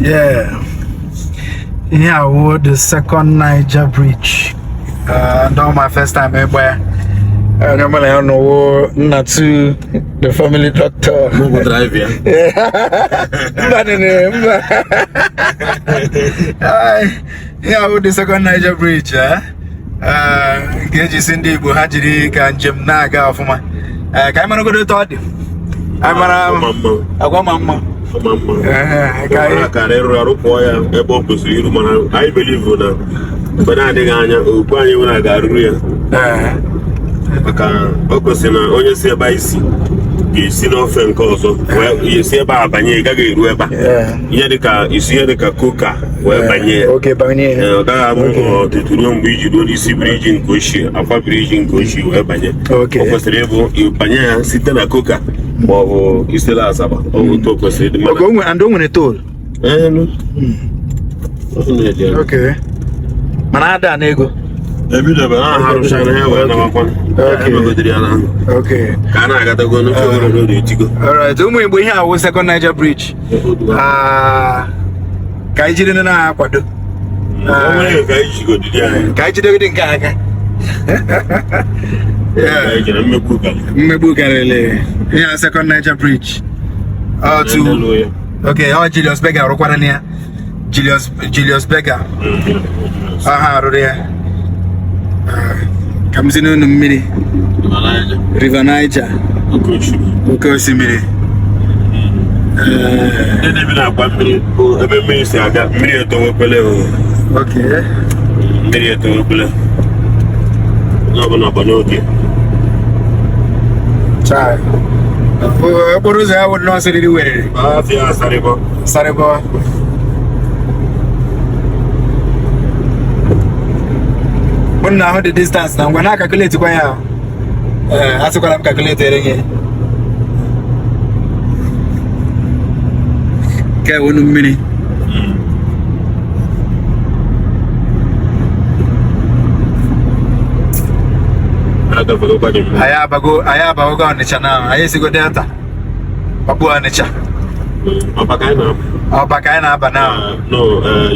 Yeah. Ihe a wụ the second Niger Bridge. Not my first time ebe ya. Onye mụ na ya nọ wụ Nnatu, the family doctor. Mụ bụ drive ya. Mba nene, mba. Ai, ihe a wụ the second Niger Bridge, eh? Nke eji si ndị Igbo ha jiri ka njem na-aga ọfụma. Ka anyị maragodo otu ọ dị. Anyị mara Ọma mma. agwa ma mma. Ọma mma. Ka anyị Ọ kara ịrụ arụ pụọ ya ebe ọ kwesịrị iru, mana anyị believe na mgbe na-adịghị anya okwu anyị nwere ga-arụrụ ya, maka o kwesịrị na onye si ebe anyị si ga-esi n'ofe nke ọzọ wee esi ebe a banye, ị gaghị eru ebe a, ihe dịka isi ihe dịka koka wee banye ya. Okay, banye. Ee, ọ gaghị abụ ọtụtụ ruo mgbe iji ruo n'isi bridge nke ochie, akwa bridge nke ochie wee banye. O kwesịrị ịbụ ịbanye ya site na koka ma ọ bụ isela Asaba, ọ bụ otu o kwesịrị ịdị, mana Okay, and o nwere toll. Ee, ọ na-eji ya. Okay. Mana ada na ego. Ebidobe na ha rụchara ya wee nawakwa. Emegodiri ya na ka a na-agatago n'ofe nwere n'odo etigo. Alright, ụmụ Igbo, ihe a wụ second Niger Bridge. Ah, ka anyị jiri na-akwado. O nwere ka anyị jigodiri anyị. Ka anyị jidegide nke a aka. Ka anyị jere mmegbu karịrị. Mmegbu karịrị. Ihe a second Niger Bridge. Ọ tu. Elu ya. Okay, ọ Julius Berger rụkwara na ya. Julius Berger. Ọ ha rụrụ ya. Ah, ka m si n'unu mmiri. River Niger. Oke osimiri. Oke osimiri. Ndị dị bi na-agba mmiri bụ ebe mmiri si aga, mmiri etowekwele o. Mmiri etowekwele. Onye ọbụla gba n'oge. Chai. Okporo ụzọ ya wụ nnọọ siriri werere. Afịa asarịbọ. Sarịbọ. Mụ na ahụ the distance na ngwa na-calculate kwa ya. Ee, asịkwara m calculate ere gị. Nke a wụ mmiri. Agafegokwa dị mmiri. Anyị abago Ọnịcha na anyị esigo Delta. Ọkpụ Ọnịcha. Ọba ka anyị na-aba. Ọba ka anyị na-aba na. No,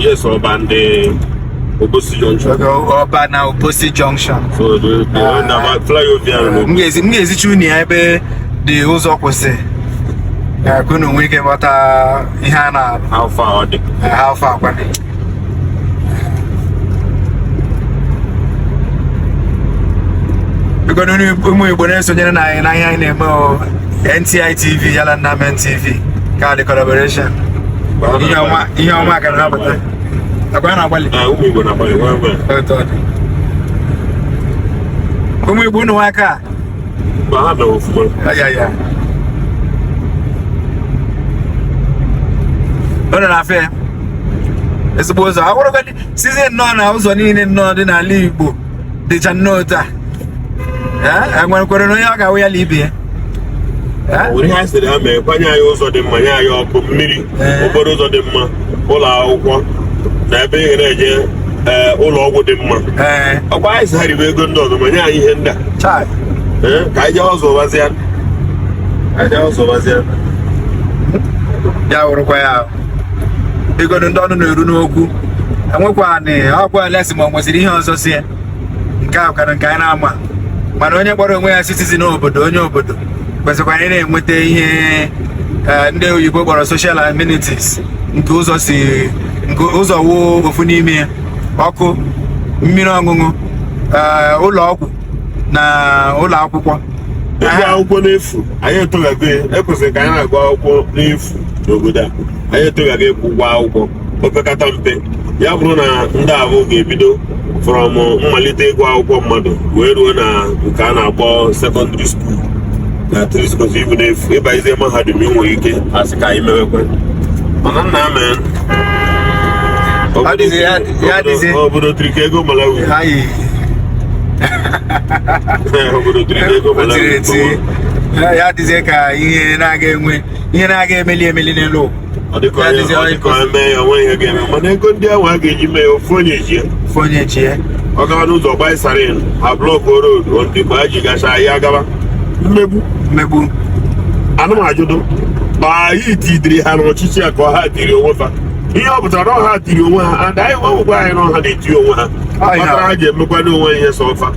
yes, Ọba ndị Obosi Junction. Ọba na Obosi Junction. So the one about flyover ahụ. M ga-ezicha unu ya ebe dị ụzọ kwụsị. Ka unu nwee ike ghọta ihe a na How far ọ dị. How far kwa. Biko unu ụmụ Igbo na-esonyere na anyị na ihe anyị na-eme o NTI TV yala Nnamen TV ka dị collaboration. Ihe ọma ka na-apụta. Akwa na-agbalị. Ah, ụmụ Igbo na-agbalị well well. Otu ọ dị. Ụmụ Igbo, unu nwe aka. Mgbe ha mere ofụma. Ya ya. Unu na-afịa ya? Ezigbo ụzọ awụrụgodị sizie nnọọ na ụzọ niile nnọọ dị n'ala Igbo dịcha nnọọ otu a. Ee, enwerekwere na onye ọ ga-awụ ya la ibe ya. Ee? Nwere ihe anyị sịrị ha mee, kwanye anyị ụzọ dị mma, nye anyị ọkụ, mmiri, okporo ụzọ dị mma, ụlọ akwụkwọ na ebe ị ga na-eje, ee, ụlọ ọgwụ dị mma. Ọkwa anyị sị ha ribe ego ndị ọzọ ma nye anyị ihe ndị a. Chai. Ee, ka anyị jee ọzọ gbazịa. Ka anyị jee ọzọ gbazịa. Ya wụrụkwa ya. Biko ndị ọnụ na-eru n'okwu. Enwekwa anị ọkwa lesi ma ọ nwesịrị ihe ọzọ si ya. Nke a kara nke anyị na-ama. Mana onye kpọrọ onwe ya citizen obodo, onye obodo kwesịkwara ị na-enweta ihe ndị oyibo kpọrọ social amenities, nke ụzọ si nke ụzọ wuo ofu n'ime ya, ọkụ, mmiri ọṅụṅụ, ụlọ ọgwụ na ụlọ akwụkwọ. Ịgụ akwụkwọ n'efu, anyị etoghago ya. Ekwesịrị ka anyị na-agụ akwụkwọ n'efu n'obodo a. Anyị etoghago ịkwụ ụgwọ akwụkwọ opekata mpe ya bụrụ na ndị ahụ ga-ebido from mmalite ịgụ akwụkwọ mmadụ wee ruo na nke a na-akpọ secondary school na at least kwesịrị ịbụ n'efu. Ịbazie mahadum, ị nwere ike asị ka anyị mewekwe, mana nna mee Ọ dịzi ya dịzi. Obodo tiri ka ego Malawi. Ayi. Obodo tiri ka ego O tiri Malawi. eti. Ya dịzie ka ihe na-aga enwe ihe na-aga emeli emeli n'elu ụwa. Ọ dịka Ya onye dịzie ọ dịka onye mee ya, onwe ihe ga-eme, mana ego ndị ahụ a ga-eji mee ya, ofu onye ji ya. Ofu onye ji ya. Ọ gawa n'ụzọ gbaa sarin ha block road ndị mgbe ha ji gacha ya gaba mmegbu. Mmegbu. Anụmajụdụ ma anyị tidiri ha n'ọchịchị a ka ọ ha tiri onwe fa. Ihe ọ pụtara na ọha tiri onwe ha, and anyị nwekwa anyị na ọha na-eti onwe ha Ọ ya. kpatara ha ji emekwa n'onwe ihe sọfa,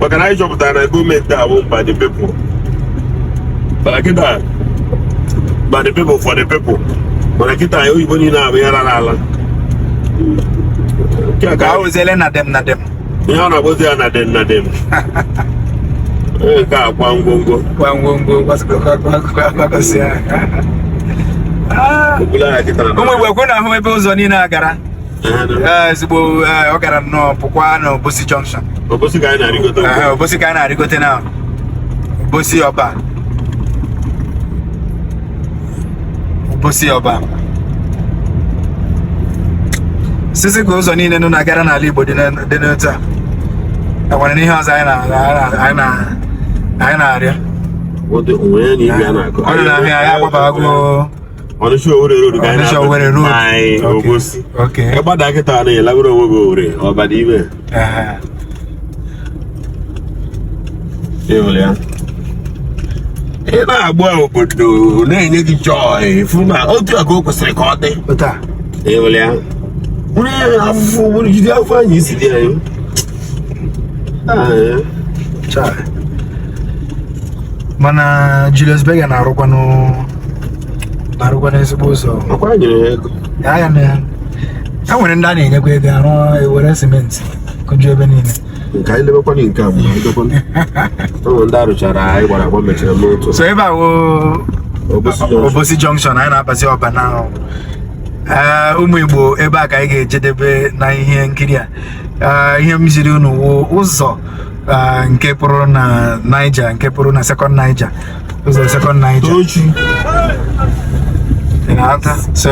maka na anyị chọpụtara na gọọmenti a bụ by the people, mana kịta by the people for the people, mana kịta anyị oyibo niile abụ ya rara ala. Nke a ka ka a wụziele na dem na dem. Ihe ọ na-akpọzi ya na dem na dem. Onye nke a kwa ngwongwo. Gwa ngwongwo gbakọsị ya. Obula ya kịta na Ụmụ Igbo, kwe na ahụ ebe ụzọ niile a gara. Ee, ezigbo ee, ọ gara nnọọ pụkwa n'Obosi Junction. Obosi ka anyị na-arịgote ugbu Ee, a. Obosi ka anyị na-arịgote na Obosi Ọba, Obosi Ọba sisi ka ụzọ niile nọ na-agara n'ala Igbo dị n'otu a. Enwere n'ihe ọzọ anyị na-arịọ. Onwe ya na ibe ya na-akọ. Ọ nọ na ahịa ya agbabago. Ọnịsha Owerri Road ka anyị Ọnịsha na-abịa. Owerri Road. Anyị Obosi. Ịgbada kịta na ịlabere onwe gị Owerri, ọba dị ime. Ịhụrụ ya, ị na-agba obodo na-enye gị joy, fụ na otu a ka o kwesịrị ka ọ dị. Otu a. Ịhụrụ ya, nwere afụfụ nwere jide afọ anyị isi dị anyị. Ah, Chai. Mana Julius Berger na-arụkwanụ ezigbo ụzọ. Ọkwa nyere ya ego. Ya ya na ya e nwere ndị a na-enyekwa ego arụ, ewere simenti kụjuo ebe niile. Nke anyị lebekwana nke a bụ na ụmụ ndị arụchara anyị gbara agba mechara n'otu. So ebe a wo Obosi Junction. Obosi Junction, anyị na-abazi Ọba na. Ee, ụmụ Igbo, ebe a ka anyị ga-ejedebe na ihe nkiri a. Ee, ihe m ziri unu wụ ụzọ nke pụrụ na Niger, nke pụrụ na Second Niger, ụzọ Second Niger. Tochi. Ị na-ata so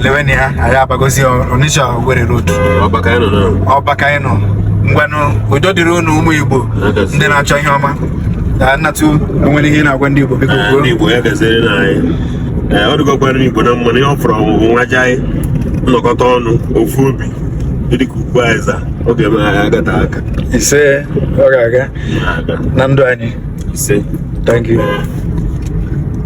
leweni ya, anyị abagozi Onitsha Owerri Road. Ọba ka anyị nọ na. Ọba ka anyị nọ. Ngwanụ, udo dịrị unu, ụmụ Igbo ndị na-achọ ihe ọma. Nnatụ, enwere ihe ị na-agwa ndị Igbo, biko kwuo. Ndị Igbo, ya gaziri na anyị. Ee, ọ dịgokwara Igbo na mma na ihe ọ fọrọ ọgwụgwụ nwa jai nnọkọta ọnụ ofu obi dị ka ugwu aịza, ọ ga-eme anyị agata aka. Ise, ọ ga-aga aga na ndụ anyị. Ise. Thank you.